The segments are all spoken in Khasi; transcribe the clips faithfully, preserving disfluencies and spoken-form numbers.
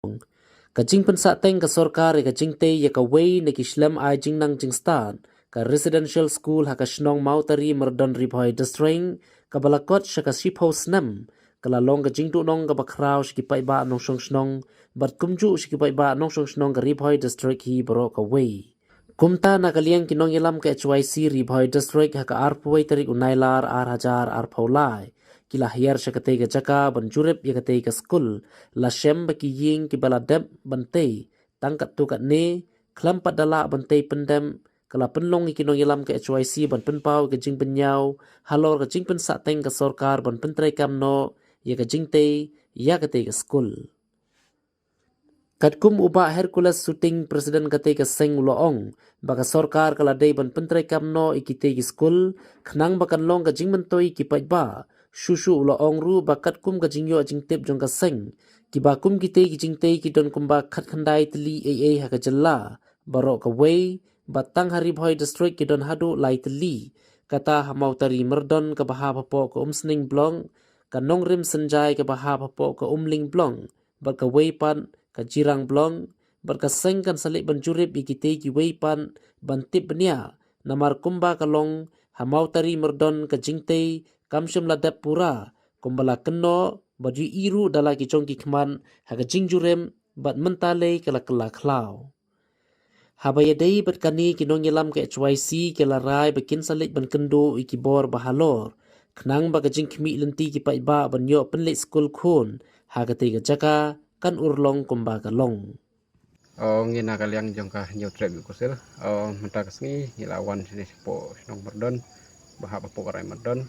Ka jingpynsahteng ka sorkar ïa ka jingtei ïa kawei na ki shlem ai jingnang jingstad ka residential school ha ka shnong Mawtari, Myrdon, Ri Bhoi District, kaba la kot sha ka shiphew snem, ka la long ka jingduhnong kaba khraw sha ki paidbah nongshong shnong bad kumjuh sha ki paidbah nongshong shnong ka Ri Bhoi District hi baroh kawei. Kumta, na ka liang ki nongïalam ka H Y C Ri Bhoi District, ha ka arphew tarik u Nailar ar hajar arphew lai, ki la hiar sha katei ka jaka ban jurip ïa katei ka skul, la shem ba ki ïing kiba la dep ban tei tang katto katne, khlem pat da lah ban tei pyndep, ka la pynlong ïa ki nongïalam ka H Y C ban pynpaw ïa ka jingbynñiaw halor ka jingpynsahteng ka sorkar ban pyntreikam noh ïa ka jingtei ïa katei ka skul. Katkum u Bah Hercules Suting, President katei ka seng, u la ong ba ka sorkar ka la dei ban pyntreikam noh ïa kitei ki skul, khnang ba kan long ka jingmyntoi ïa ki paidbah. Shuh shuh u la ong ruh ba katkum ka jingïoh jingtip jong ka seng, kiba kum kitei ki jingtei ki don kumba khatkhyndai tylli ei ei ha ka jylla baroh kawei, bad tang ha Ri Bhoi District ki don haduh lai tylli. Kata ha Mawtari, Myrdon, kaba hap hapoh ka Umsning Block, ka Nongrim Synjai, kaba hap hapoh ka Umling Block, bad kawei pat ka Jirang Block, bad ka seng kan sa leit ban jurip ïa kitei kiwei pat ban tip bniah, namar kumba ka long ha Mawtari, Myrdon, ka jingtei kam shym la dep pura kumba la kynnoh, bad ïohi ruh da la ki jong ki khmat ha ka jingjurip, bad mynta lei ka la kylla khlaw. Haba ïadei bad kane, ki nongïalam ka H Y C ki la rai ba kin sa leit ban kynduh ïa ki bor ba halor, khnang ba ka jingkhmih lynti ki paidbah ban ïoh pynleit skul khun ha katei ka jaka kan urlong kumba ka long. O, ngi na ka liang jong ka Hynñiewtrep Youth Council, o, mynta ka sngi ngi la wan shane shapoh shnong Myrdon, ba hap hapoh ka rai Myrdon.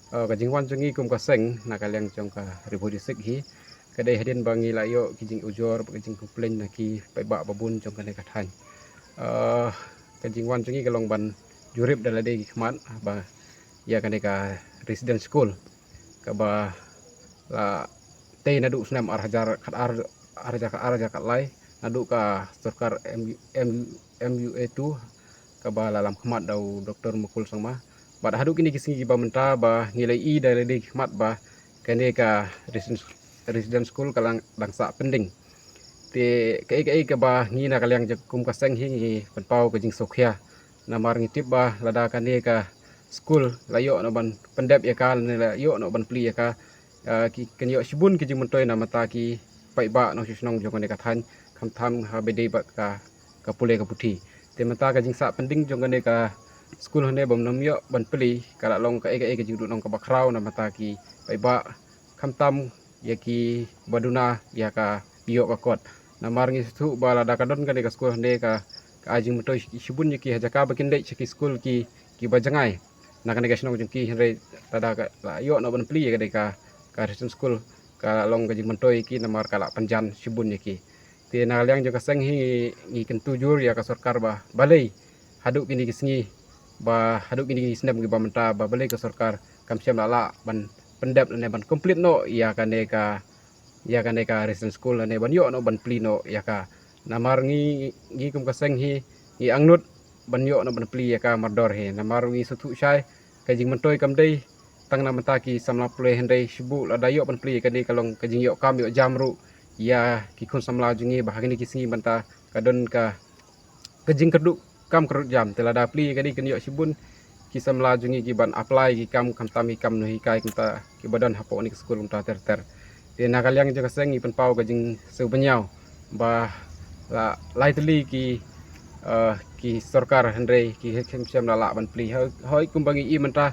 O, ka jingwan jong ngi kum ka seng na ka liang jong ka Ri Bhoi District hi ka dei hadien ba ngi la ïoh ki jingujor bad ka jingcomplain na ki paidbah babun jong kane ka thaiñ. O, ka jingwan jong ngi ka long ban jurip da lade ki khmat ba ïa kane ka residence school kaba la tei naduh snem ar hajar khat ar, ar hajar khat ar, ar hajar khat lai, naduh ka sorkar M U, M U, M U A two, kaba la lam khmat da u Doktor Mukul Sangma. Bad haduh kine ki sngi kiba mynta ba ngi la ïohi da lade ki khmat ba kane ka residence, residence school ka la dang sah pending. Te kaei kaei kaba ngi na ka liang jong kum ka seng hi ngi pynpaw ka jingsngewkhia. Namar ngi tip ba lada kane ka skul la ïoh noh ban pyndep ïa ka, lane la ïoh noh ban plie ïa ka, ah, ki, kan ïoh shibun ki jingmyntoi na bynta ki paidbah nongshong shnong jong kane ka thaiñ, khamtam haba ïadei bad ka, ka pule ka puthi. Te mynta ka jingsah pending jong kane ka skul hangne bym nym ïoh ban plie, ka la long kaei kaei ka jingduhnong kaba khraw na bynta ki paidbah, khamtam ïa kiba duna ïa ka ïoh ka kot. Namar ngi sngewthuh ba lada ka don kane ka skul hangne ka, ka ai jingmyntoi shibun ïa ki ha jaka ba kin leit sha ki skul ki, kiba jngai na kane ka shnong jong ki, hynrei lada ka la ïoh noh ban plie ïa kane ka, ka residence school, ka long ka jingmyntoi ïa ki namar ka la pynjan shibun ïa ki. Te na ka liang jong ka seng hi ngi, ngi kyntu jur ïa ka sorkar ba balei haduh kine ki sngi, ba haduh kine ki snem kiba mynta ba balei ka sorkar kam shym la lah ban pyndep lane ban complete noh ïa kane ka, ïa kane ka residence school lane ban ïoh noh ban plie noh ïa ka. Namar ngi, ngi kum ka seng hi ngi angnud ban ïoh noh ban plie ïa ka mardor hi. Namar ngi sngewthuh shai ka jingmyntoi kam dei tang na bynta ki samla pule, hynrei shibun lada ïoh ban plie ïa kane ka long ka jingïoh kam ïoh jam ruh ïa ki khun samla jong ngi ba ha kine ki sngi mynta ka don ka, ka jingkyrduh kam kyrduh jam. Te lada plie ïa kane kan ïoh shibun ki samla jong ngi ki ban apply ki kam, khamtam ki kam nonghikai kumta kiba don hapoh kane ka skul kumta ter ter. Te na ka liang jong ka seng ngi pynpaw ka jingsngew bynñiaw ba la lai tylli ki, eh, ki sorkar hynrei ki, ki, kim shym la lah ban plie. Hoi, hoi kumba ngi ïohi mynta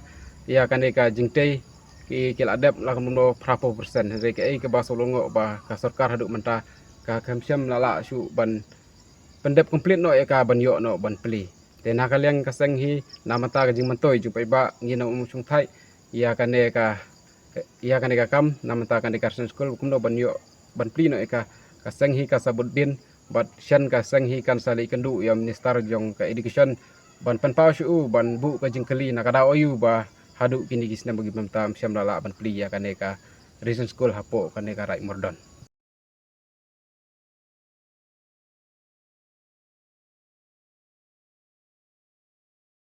ïa kane ka jingtei ki, ki la dep la kumno phraphew percent, hynrei kaei kaba sngewlyngngoh ba ka sorkar haduh mynta ka, kim shym la lah shuh ban pyndep complete noh ïa ka ban ïoh noh ban plie. Te na ka liang ka seng hi na bynta ka jingmyntoi jong paidbah ngi na um shongthait ïa kane ka, ïa kane ka kam na bynta kane ka residence school kumno ban ïoh ban plie noh ïa ka. Ka seng hi ka sa bud dien bad shen ka seng hi kan sa leit kynduh ïa u minister jong ka education ban pynpaw sha u ban buh ka jingkylli na ka daw aïu ba haduh kine ki snem ba ki mynta shym la lah ban plie ïa kane ka residence school hapoh kane ka Raid Myrdon.